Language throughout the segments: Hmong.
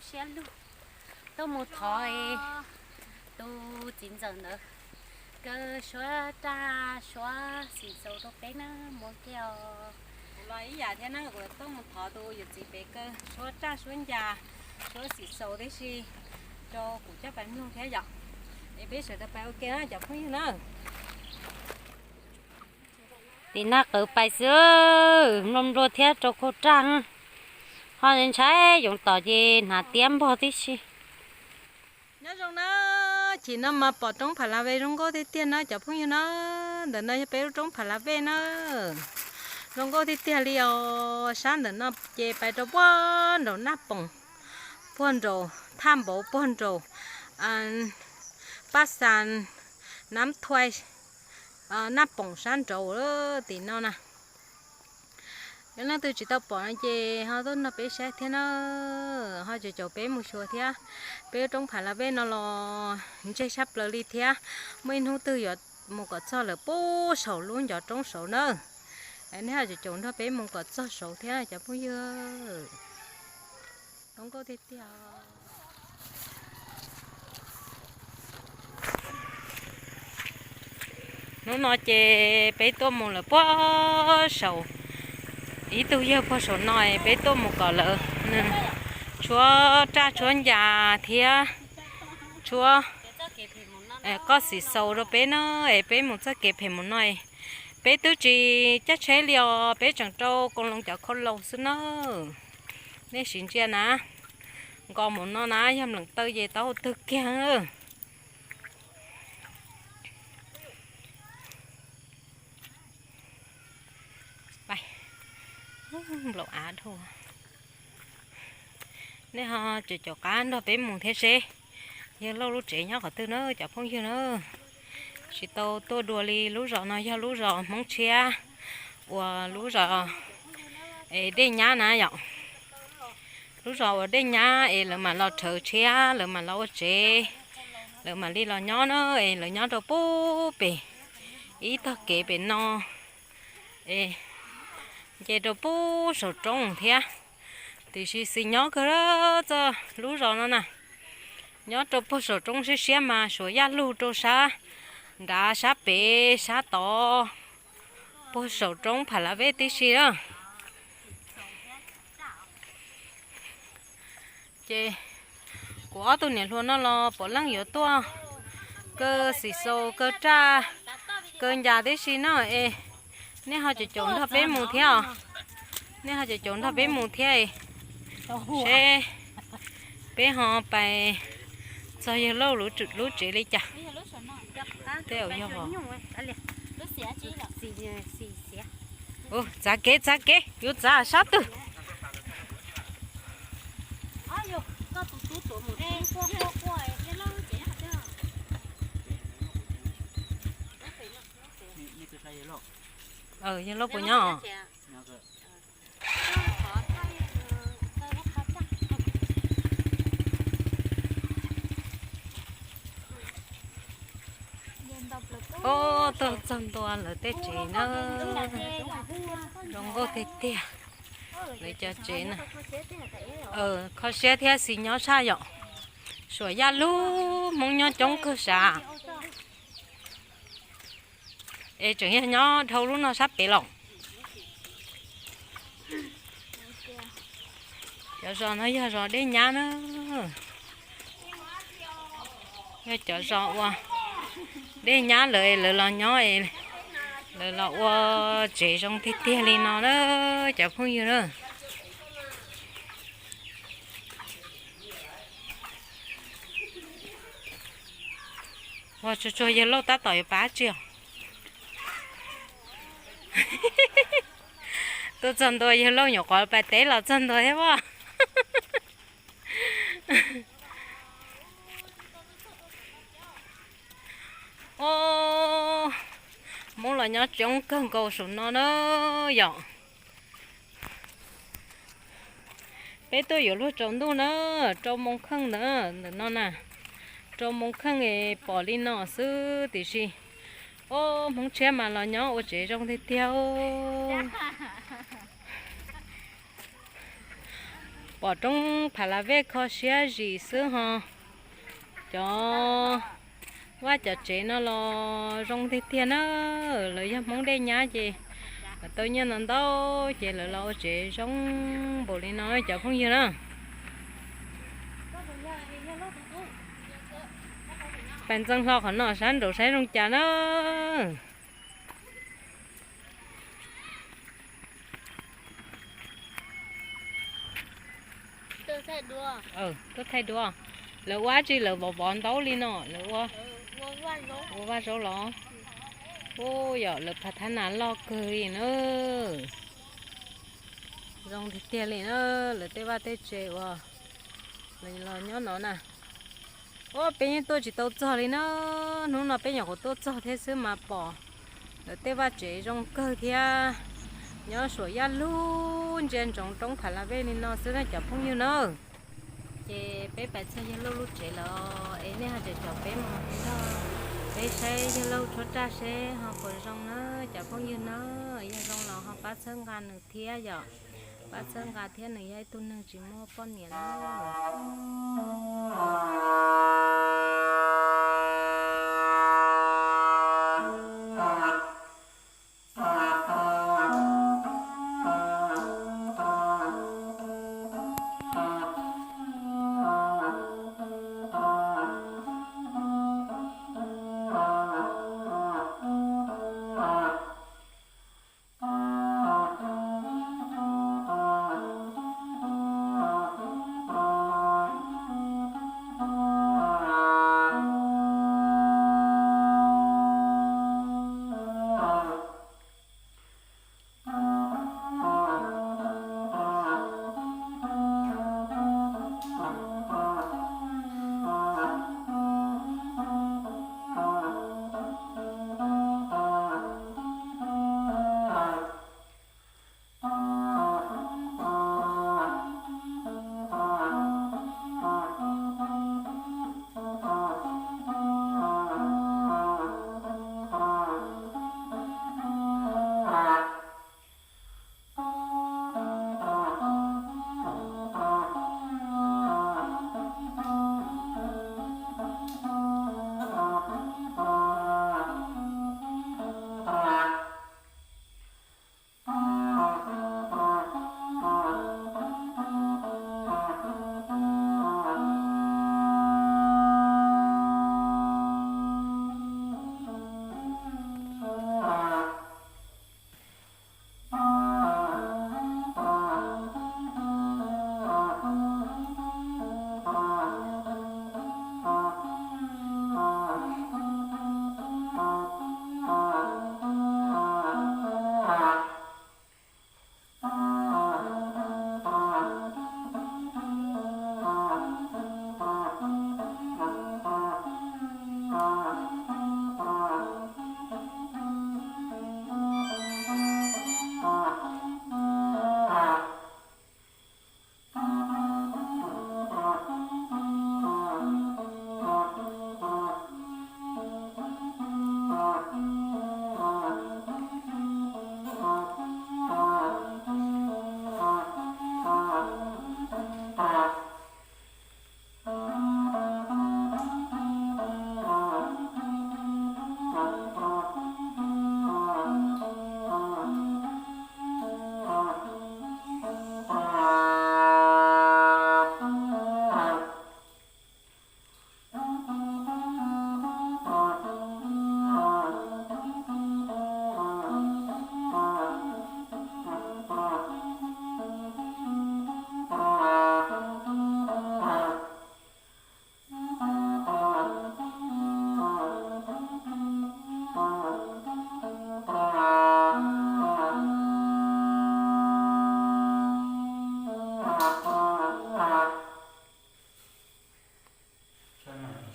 Siab lug tuaj mus thov tus txiv ntxawm ntawd kaw suab raj suab xim xaus rau peb na, mus kiag os. Kuv los ib yam thiab na, kuv tuaj mus thov tus yawm txiv pem kaw suab raj suab ncas suab xim xaus tib si rau kuv coj pais mloog thiab yom. Es peb sawv daws pais ua ke na cov phooj ywg na. Tim nag qawv pais xwb, nplua nplua thiab rau khau raj, ho ntshai yoov tom ces hnav tiab npog tib si. Nyob zoo na, chim no mas pom roob Pha La Vej zoo nkauj tiag tiag na cov phooj ywg na. Ntawm no yog peb lub roob Pha La Vej na, zoo nkauj tiag tiag li os. Sab ntawm no ces pais rau puag nraum Naj Poom, puag nraum Thaj Npauv, puag nraum Paj Xas, Nab Thuais, Naj Poom sab nraud tim no na. Yog leej twg tsis tau pom no ces ho tuaj nrog peb saib thiab na, ho caum caum peb mus xyuas thiab. Peb lub roob Pha La Vej no los ntseg tshaj plaws li thiab, muaj ib hnub twg yuav mus kom txog lawm puag saum lub ncov roob saud na. Nej ho caum caum nrog peb mus kom txog saud thiab cov phooj ywg. Zoo nkauj tiag tiag. Hnub no ces peb tuaj mus lawm puag saum, ib tug yawg puag saum no, peb tuaj mus kom lawv tshuab raj tshuab ncas thiab tshuab qoj xim xaus rau peb na, es peb mus txoj kev phem mus no. Peb twb tsis caij tsheb li os, peb tseem rau koos loos cov khau laus xwb na. Nej sim ntsia na, nkaus mus no na yog npleem taw ces tau twg kiag. Nplaum av dhau. Nej ho caum caum qab nrog peb mus thiab seb yawg Lauj lub tsev nyob qhov twg na cov phooj ywg na. Tsis tau tuaj dua li, lub zos no yog lub zos Hmoob Tshiab uas lub zos es dej nyab na yom. Lub zos uas dej nyab es lawv mam los rhawv tshiab, lawv mam los ua tsev, lawv mam li los nyob na, es lawv nyob rau puag pem ib tog kev pem no, es nce rau puag saum roob thiab. Tiam sis xis nyob kawg txoj lub zos no na, nyob rau puag saum roob siab siab mas suav yaj lug rau sab nrad sab pem sab tod, puag saum roob Pha La Vej tib si na. Ces kuv ob tug niam hluas no los puav leej yuav tuaj kaw xim xaus kaw raj kaw ncas tib si no es nej ho caum caum nrog peb mus thiab os. Nej ho caum caum nrog peb mus thiab es seb peb ho pais txog yawg Lauj lub tsev li cas. Tej zaum yog os. Txav kev, txav kev, yuav txav sab twg? Yawg Lauj puas nyob? Ub, tuaj txog ntua lawv tej tsev na. Zoo nkauj tiag tiag. Lawv cov tsev na, kho siab thiab xis nyob tshaj yom. Suam yaj lug, Hmoob nyob coob kawg sav. Es tseem yog nyob dhau lub no sab pem los. Cov zos no yog zos dej nyab na. Yog cov zos uas dej nyab lawv, lawv los nyob, lawv los ua tsev zoo tiag tiag li no na, cov phooj ywg na. Ua tsuag tsuag yawg Lauj tab tom yuav pab tsi os. Tuaj txog ntua yawg Lauj nyuam qhuav pais teb los txog ntua thiab as. Ub, Hmoob los nyob coob kawg nkaus saum no na yom. Peb tuaj yuav luag tsaus ntuj na, rau moo kheej ntawm no na, rau moo kheej pom li no xwb tiam sis, ub, Hmoob tshiab mas los nyob ua tsev zoo tiag tiag. Pom roob Pha La Vej kho siab zim xwb ho. Cov vaj cov tsev no los zoo tiag tiag na. Lawv yog Hmoob dej nyab ces lawv tau nyiaj ntau ntau ces lawv los ua tsev zoo npaum li no cov phooj ywg na. Pais ntxeev hlo qhov no sab nraud saib zoo cas na. Tuaj thaij duab. Lawv ua dab tsi lawv vov vov ntaub li no, lawv ua, ua vaj zaub los? Ua yom, lawv phav thab nas loj kawg li na. Zoo tiag tiag li na, lawv tej vaj tej tsev uas lawv los nyob no na. Ua peb yeej tuaj tsis tau txog li na, hnub no peb nyuam qhuav tuaj txog thiab xwb mas pom lawv tej vaj tsev zoo kawg thiab. Nyob suam yaj lug ntsia ntsoov roob Pha La Vej li no xwb na cov phooj ywg na. Ces peb pais txog Yawg Lauj lub tsev lawm es nej ho tseem caum peb mus nrog peb saib Yawg Lauj tshuab raj seb ho puas zoo na cov phooj ywg na. Yog zoo los ho pab txhawb nqa nws thiab yom. Pab txhawb nqa thiab, nws yog ib tug neeg tsis muaj poj niam na.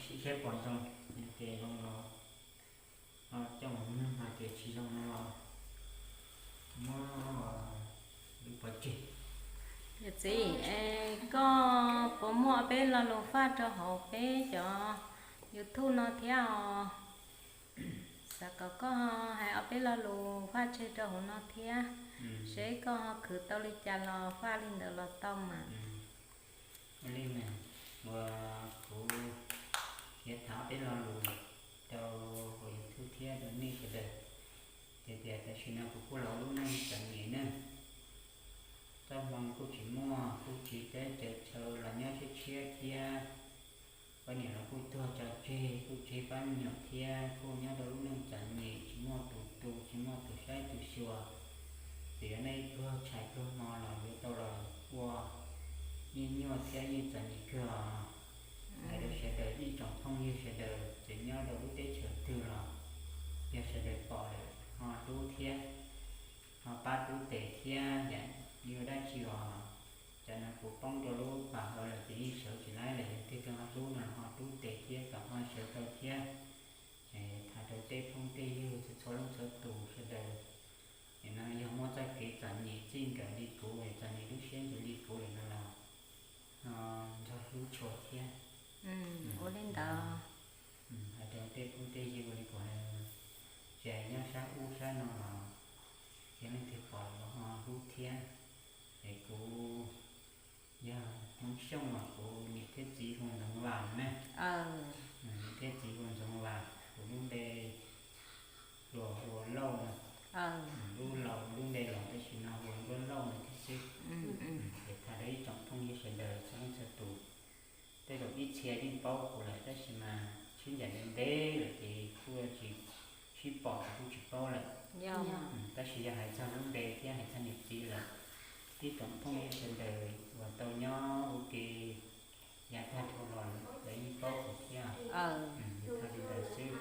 Sib seb puas zoo, yog tias zoo los coj mus nug, hais tias tsis zoo no los muab lub pov tseg. Yawm txiv, koj puas muaj peb lo lus faj rau hauv peb cov YouTube no thiab os? Xav kom koj hais ob peb lo lus faj tseg rau hauv no thiab, seb koj ho khwv tau li cas los faj li ntawd los tau mas. Li na, uas kuv yuav tham peb lo lus rau hauv YouTube thiab rau nej sawv daws, tias tias tam sim no kuv kuj los lub neej txom nyem na, txoj hmoo kuj tsis muaj, kuj tsis teb tsaws chaw los nyob tshiab tshiab thiab. Poj niam los kuj tuag tso tseg, kuj tseg pab me nyuam thiab, kuj nyob rau lub neej txom nyem tsis muaj tus tu, tsis muaj tus saib tus xyuas. Txawm yog nej pluag tshais pluag hmo los yuav tau los ua nyiaj nyuaj thiab yeej txom nyem kawg os. Hais rau sawv daws ib tsoom phooj ywg sawv daws txawm nyob rau lub teb chaws twg los yog sawv daws pom lawm ho hlub thiab, ho pab rub tes thiab yam li ua dab tsi os. Cov no kuv poob rau lub pas hauv lawm ces yeej sawv tsis laib lawm, yog twg twg ho hlub no ho rub tes thiab kom ho sawv tau thiab. Tham rau tej phooj tej ywg txhua txhua leej txhua tus sawv daws, no yog muaj txoj kev txom nyem txij nkawm li kuv, txom nyem lub siab ntsws li kuv lawm no los nrog hlub tshua thiab. Ua li ntawd. Hais rau tej phooj tej ywg ua li kuv hais, tsis hais nyob sab ub sab no los yog leej twg pom los ho hlub thiab. Es kuv yog Hmoob Xyooj los kuv niam thiab txiv hu Ntxoov Vas na. Niam thiab txiv hu Ntxoov Vas, kuv lub npe hluas hu ua Lauj no. Lub laus lub npe laus tam sim no hu ua Nkuaj Lauj no thiab xwb. Ces tham rau ib tsoom phooj ywg sawv daws txhua leej txhua tus, tej zaum ib txhia yeej paub kuv lawm tab sis mas sib ncaim ntev ntev lawm ces kuj tsis sib pom ces kuj tsis paub lawm. Tab sis yog hais txog lub npe thiab hais txog niam txiv lawm, ib tsoom phooj ywg sawv daws uas tau nyob ua ke yav tag dhau los lawv yeej paub kuv thiab. Tham li ntawd xwb,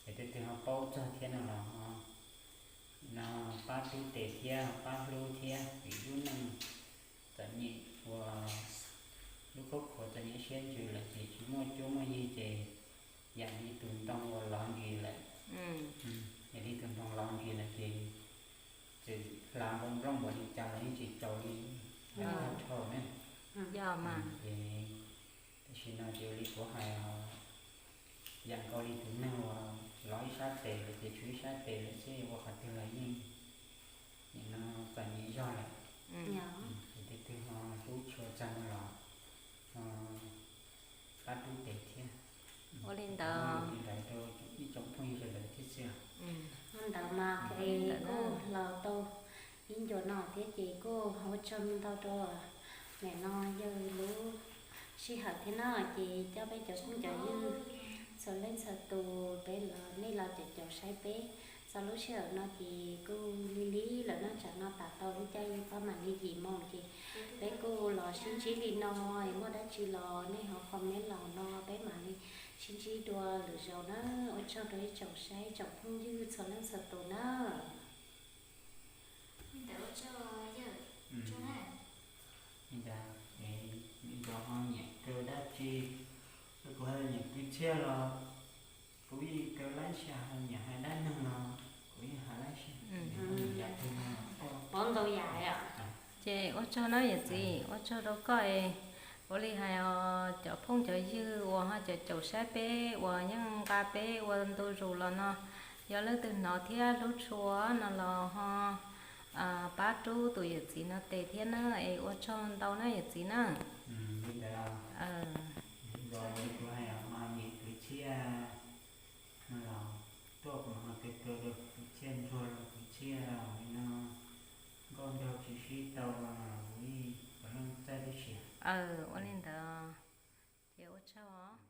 es tej twg ho paub txog thiab no los ho no pab rub tes thiab pab hlub thiab, vim lub neej txom nyem uas lub khuab khuav txom nyem siab ntsws lawm ces tsis muaj cuab muaj yig ces yam li tus ntoo uas lov nkis lawm. Yam li tus ntoo lov nkis lawm ces txawm hlav nplooj nplooj npaum li cas los yeej tsis tsaus li, tag nrho ne. Yog mas. Ces tam sim no ces ua li kuv hais os, yam nkaus li tus neeg uas lov ib sab tes lawm ces tshuav ib sab tes lawm xwb, ua qhov twg los yeej nim no txom nyem zog lawm. Ces tej twg ho hlub tshua txog no los ho pab rub tes thiab. Ua li ntawd. Li ntawd rau ib tsoom phooj ywg sawv daws thiab xwb. Ua ntawd mas es kuj los tau ib ncuas no thiab ces kuj ua tsaug ntau rau nim no yawg lub sij hawm thiab no ces coj peb cov phooj cov ywg txhua leej txhua tus peb los nej los caum caum saib peb txog lub sij hawm no ces kuj lig lig lawm no, tsam no tas tau ib co yog pab mam li yim moos ces peb kuj los sib ntsib li no, muaj dab tsi los nej ho comment los no peb mam li sib ntsib dua lwm zaus na. Ua tsaug rau ib tsoom saib tsoom phooj ywg txhua leej txhua tus na. Li ntawd ho nyiam kawg dab tsi, kuv hais nyiam kwv txhiaj los kuv yeej kawg laib, nyiam hais dab neeg los kuv yeej hais laib. Pov ntau yam. Ces ua tsaug na yawm txiv, ua tsaug rau koj es ua li hais os, cov phooj cov ywg uas ho caum caum saib peb uas yeej nqa peb ua ntu zus los no, yog leej twg hnov thiab hlub tshua no los ho pab rub tus yawm txiv no tes thiab na, es ua tsaug ntau na yawm txiv na. Li ntawd, kuv hais os, nyiam kwv txhiaj no los tuaj kuv mam ho kawg rau kwv txhiaj ntsuag los kwv txhiaj li no, nkauj nraug tsis sib tau los kuv yeej puav leej txawj tib si. Ua li ntawd, ces ua tsaug os.